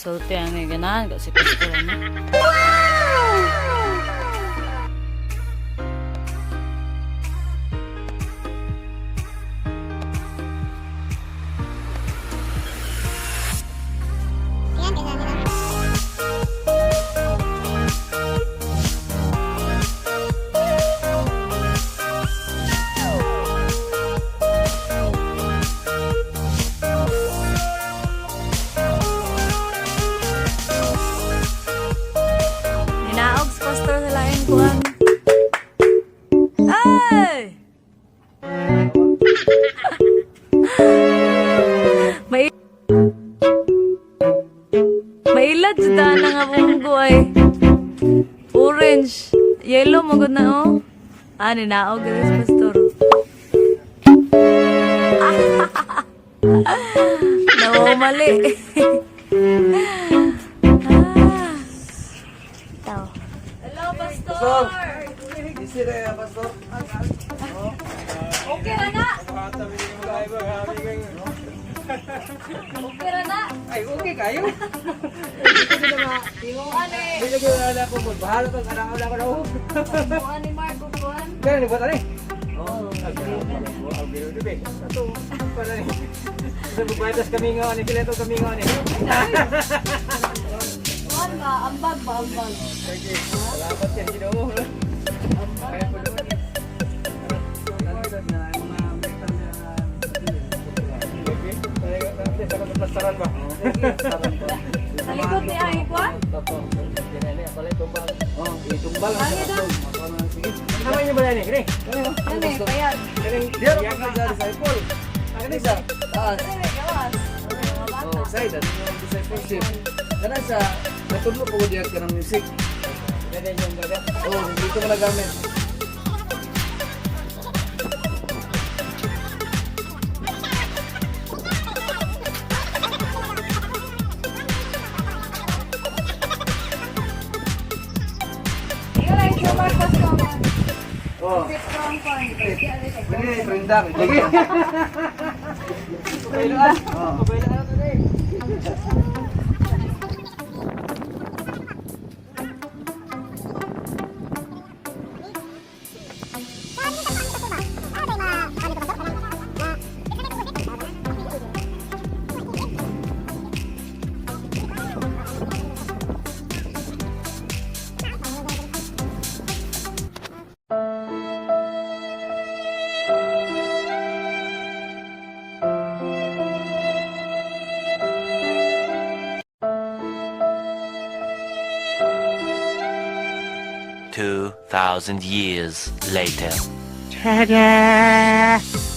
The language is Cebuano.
Sulti ang ganahan ka si pastor ano. Ayan, ganyan nila. Ninaog sa pastor sa laing kuan. Ay! May Mailad sa daan nga bunggo ay. Orange. Yellow mo gud na oh. Ah, ninaog gud sa pastor. No, mali. Ah. Ito. Hello, pastor. Busy na yan, Pastor. Okay ra na. Okay ra na. Ay, okay kayo. Kuan eh. Hindi ko na ako mo. Bahala kang anak ko na ako. Kuan ni Marco kuan. Kaya ni buat ani. Oh, okay. Ato, para ni. Sa bubaytas kami nga ani, kileto kami nga ani. Kuan ba ambag ba ambag. Sige. Salamat yan, Ginoo. Ambag na na. Plastaran ba? Sa likod ni ay kuan. Oh, itumbal. Ang ito. Sige. Tama niyo ba yan eh? Kini. Ano eh payag. Diyan ang disciple. Ang isa. Taas. Ano eh gawas. Mga bata. Oh, side ano yung discipleship. Kana sa natudlo ko diya ka ng music. Ganyan yung gada. Oh, dito ko nagamit. Ikaw lang yung Mark pastor. Oh, Strong kuan. pwede prenda. Lagi. Pabailaan. Pabailaan na eh. 2,000 years later. Ta-da!